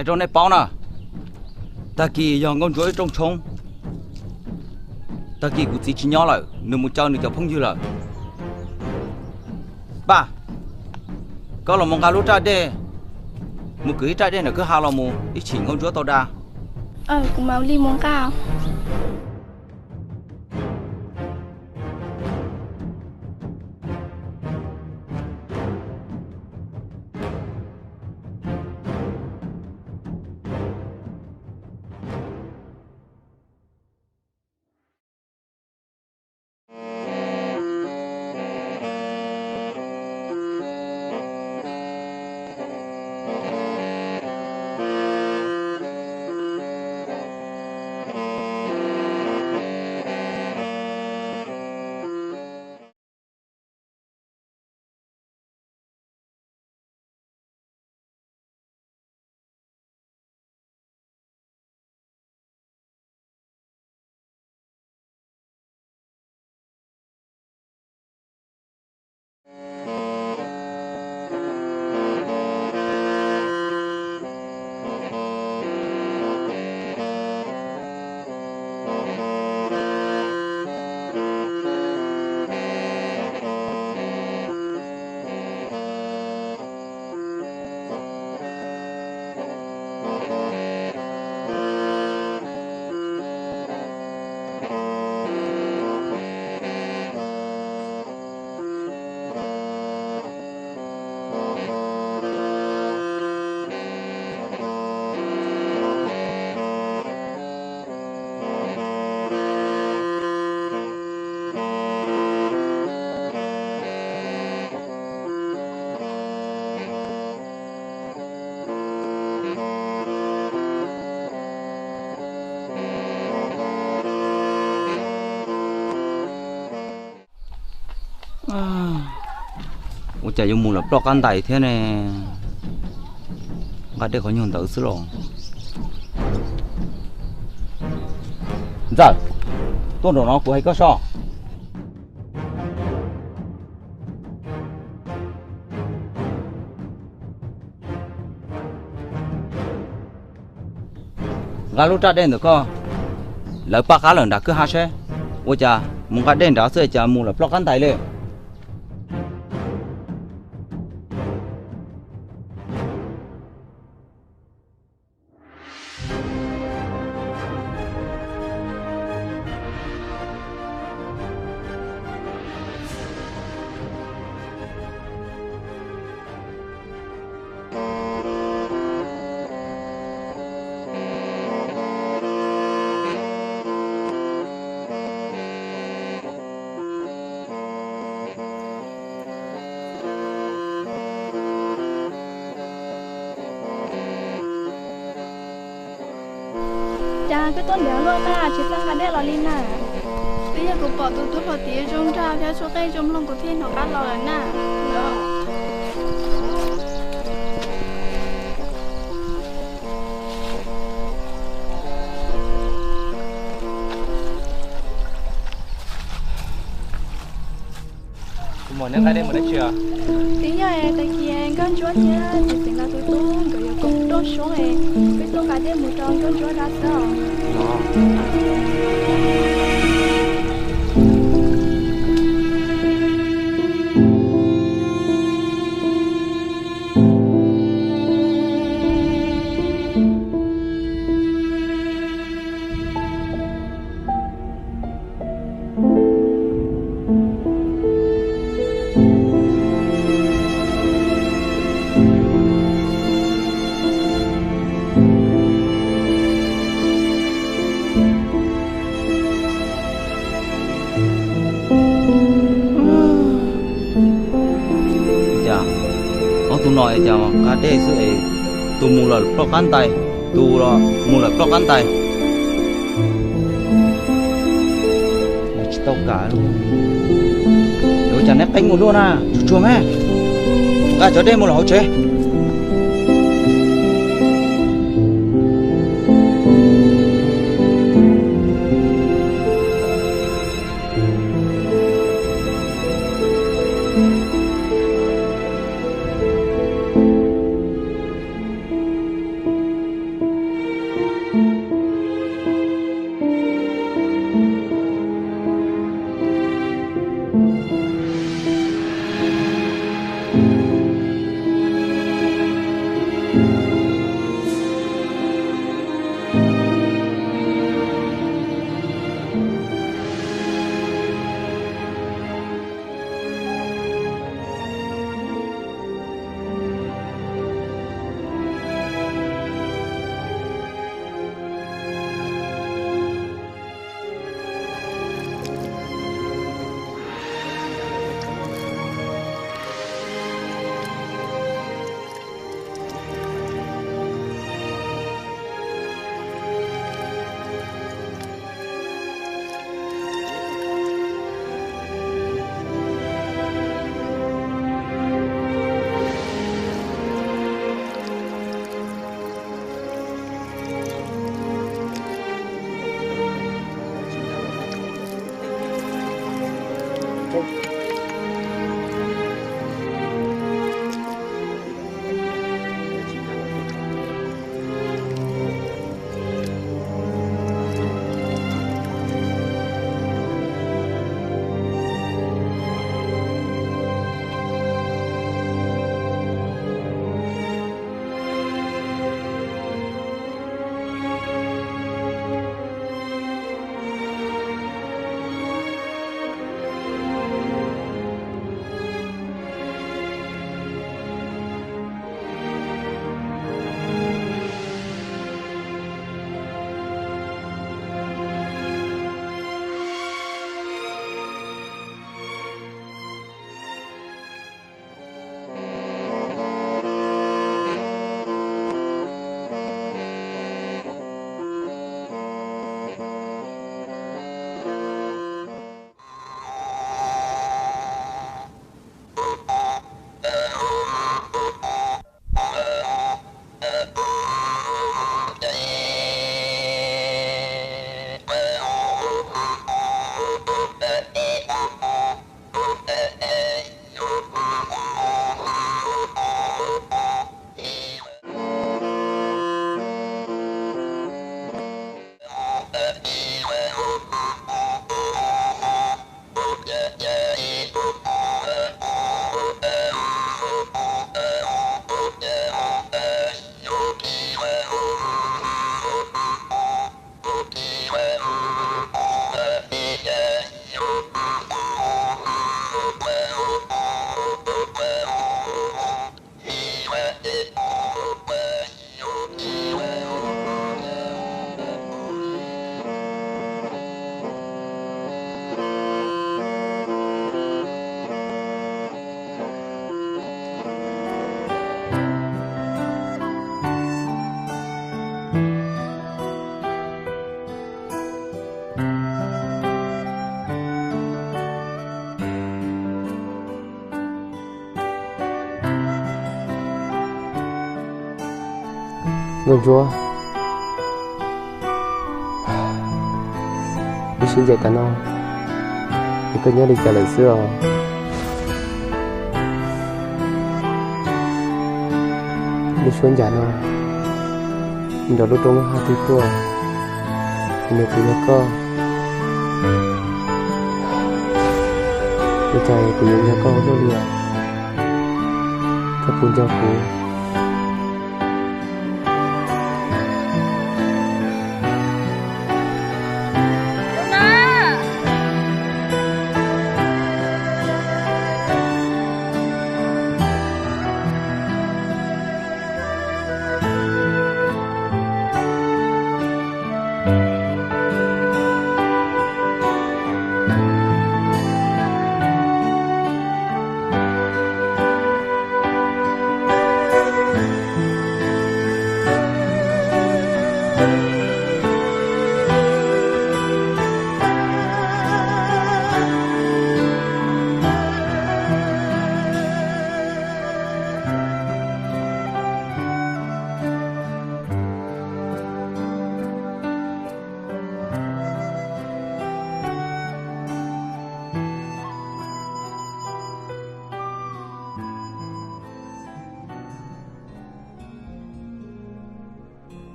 Hais rau nej paub na, tag kis yog Nkauj Ntsuab ib rooj tshoob, tag kis kuv txiv tsis nyob lawm, nws mus caw nws cov phooj ywg lawm. Paj, koj los mus nqa lub raj dej, mus kwv ib raj dej ntawm kwj ha los mus ib chim Nkauj Ntsuab tau da. Kuv mam li mus nqa. Ua cas yuav mus lawm ploj qab ntais thiab ne? Nqa dej qhov nyuag ntawd xwb los. Ntxawm, tuaj nraum no kuv hais koj so. Nqa lub raj dej ntawm koj, lawv paj qab lawm nram kwj ha seb, ua cas mus nqa dej nrad xwb cas mus lawm ploj qab ntais li. Cas koj tuaj ntev luaj na, tsis txawj nqa dej los li na? Twb yog kuv pom tus tub hluas tid zoo nraug thiab tshuab qeej zoo mloog kuv thiaj hnov qab los lawm na. Kuv muab neb nqa dej mus dab tsi os? Twb yog tag kis Nkauj Ntsuab thiab Txiv Xeev Laus tus tub nkawd yuav koob rooj soob es peb tuaj nqa dej mus rau Nkauj Ntsuab da xwb os. Cas ob tug no es cas nqa dej xwb es tus mus lawm ploj qab ntais, tus los mus lawm ploj qab ntais. Tsis tau kam. Ua cas neb qeeb ua luaj na, tsuag tsuag me. Nqa cov dej mus lawm hauv tsev. Nkauj Ntsuab, wb sib ncaim tas no es koj nyob li cas lawm xwb os? Lub suab ncas no nrog lub roob lub hav twg tuaj, kuv nyiam kuv nyiam koj. Ua cas kuv yuav nco koj ua luaj li os? Koj puas nco kuv?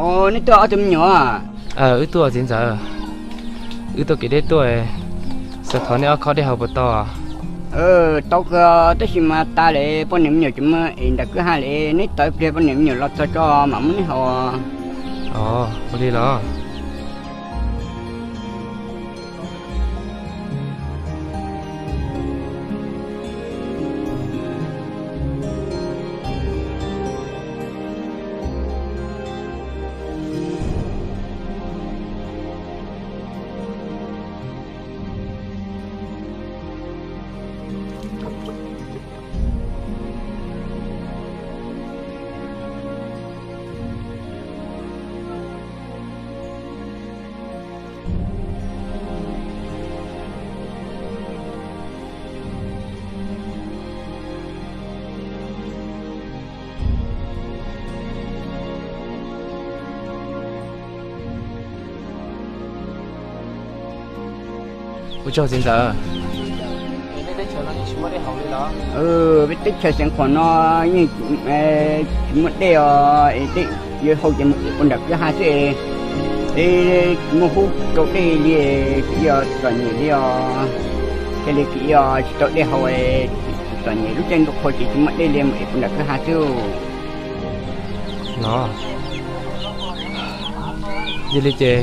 Os, neb tuaj ob tug me nyuam? Wb tuaj txiv ntxawm, wb tuaj kev deb tuaj, xav thov neb ob khob dej haus puas tau? Tau kawg, tab sis mas tas lawm, poj niam me nyuam tseem mus es nram kwj ha lawm, neb tos ib pliag poj niam me nyuam los txog tso mam muab neb haus. Os, ua li los. Ua tsaug txiv ntxawm. Peb teb chaws Xeev Khuam no yeej tsis muaj dej os, yuav haus ces mus ua nram kwj ha xwb. Peb tsis muaj hub rau dej li, tsis yog txom nyem li os. Thiaj li tsis yog tsis tau dej haus, txom nyem lub caij ntuj qhua ces tsis muaj dej li, mus es ua nram kwj ha xwb. Los, yog li ces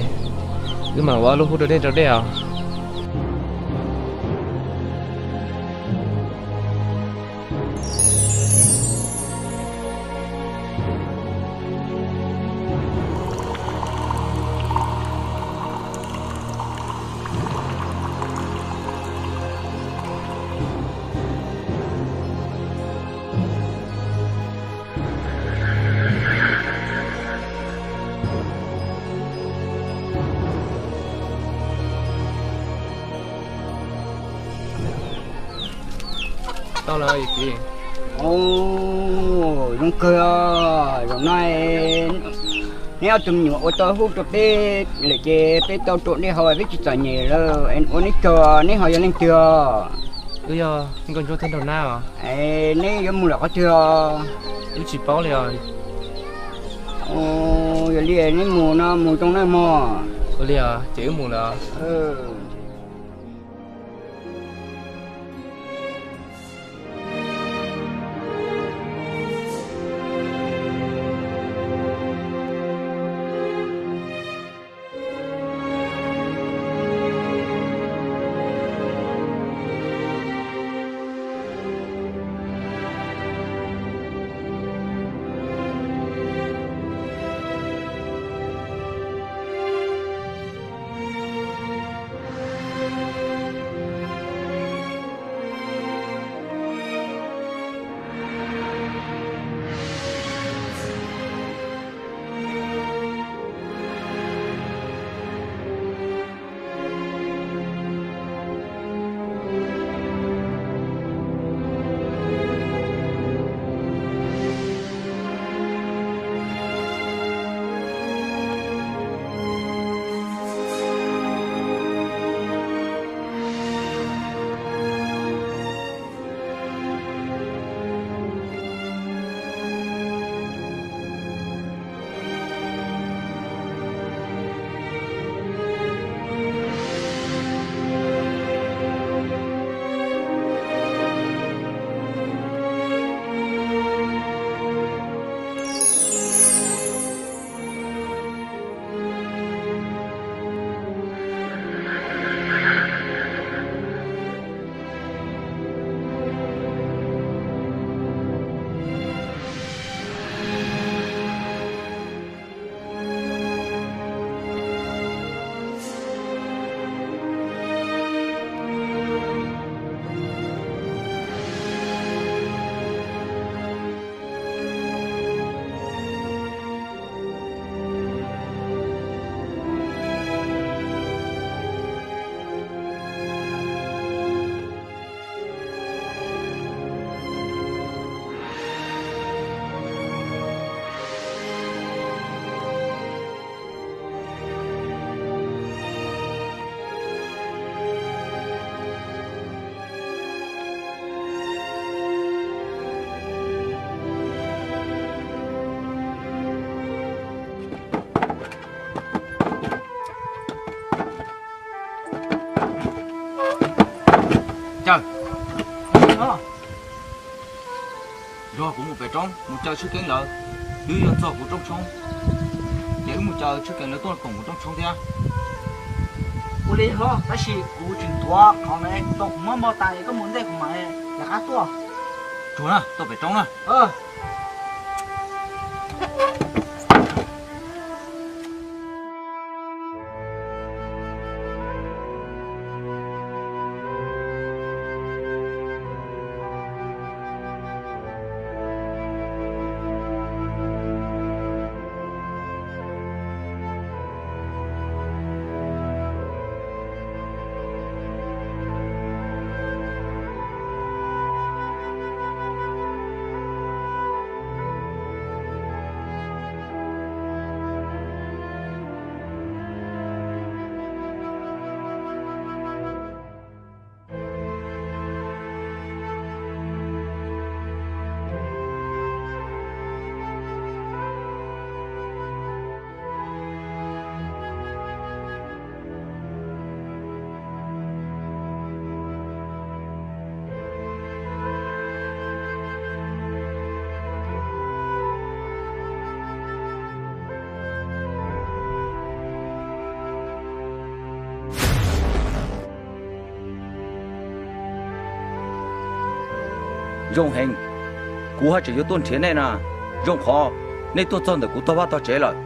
wb mam ua ob lub hub rau nej rau dej os. Tau lawm. Zoo kawg, zaum no neb ob tug me nyuam ua tau hub rau peb lawm ces peb tau rau dej haus, peb tsis txom nyem lawm. Ua neb tsaug, neb ho yog leej twg os? Wb yog Nkauj Ntsuab thiab Nraug Nab os. Neb yuav mus lawm qhov twg os? Wb tsis paub li os. Yog li neb mus no mus zoo nawb mog. Ua li os, ces wb mus lawm os. Kuv mus pem roob mus caw Tshwj Keeb lawv, twb yog txog kuv rooj tshoob, ces wb mus caw Tshwj Keeb lawv tuaj koom kuv rooj tshoob thiab. Ua li hlob, tab sis kuv tseem tuav qhov no tau, kuv muab npog tas es koj mus ntej kuv mam rov qab tuaj. Tsuag na, tuaj pem roob na. Zoo heev, kuv haj tseem yuav tuaj nrhiav nej na. Zoo qhov nej tuaj txog ntawm kuv tog vaj tog tsev lawm.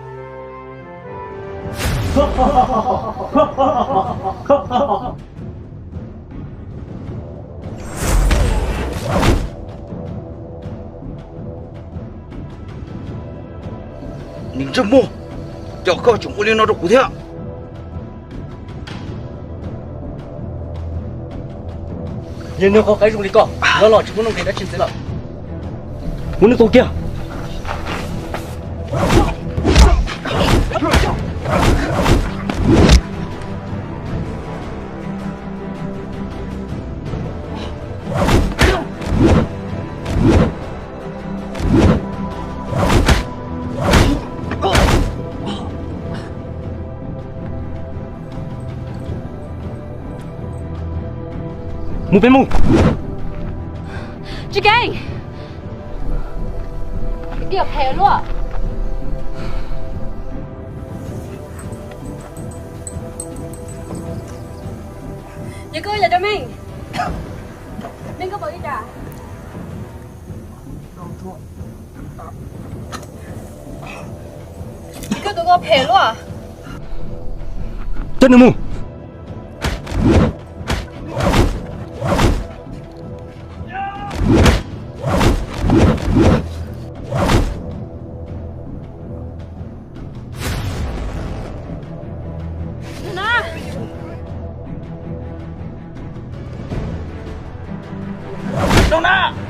Niag ntsej muag, cas koj tseem ua li no rau kuv thiab? Yog nws qhov qaib zoo li koj, no los tsis muaj nuj nqis dab tsi ntxiv lawm. Muab nws tua kiag. Mus peb mus. Tsis kev, diam phem luaj. Yog koj yog cov Meej, Meej koj pom li cas? Koj tus koj phem luaj. Coj nws mus. Nov na.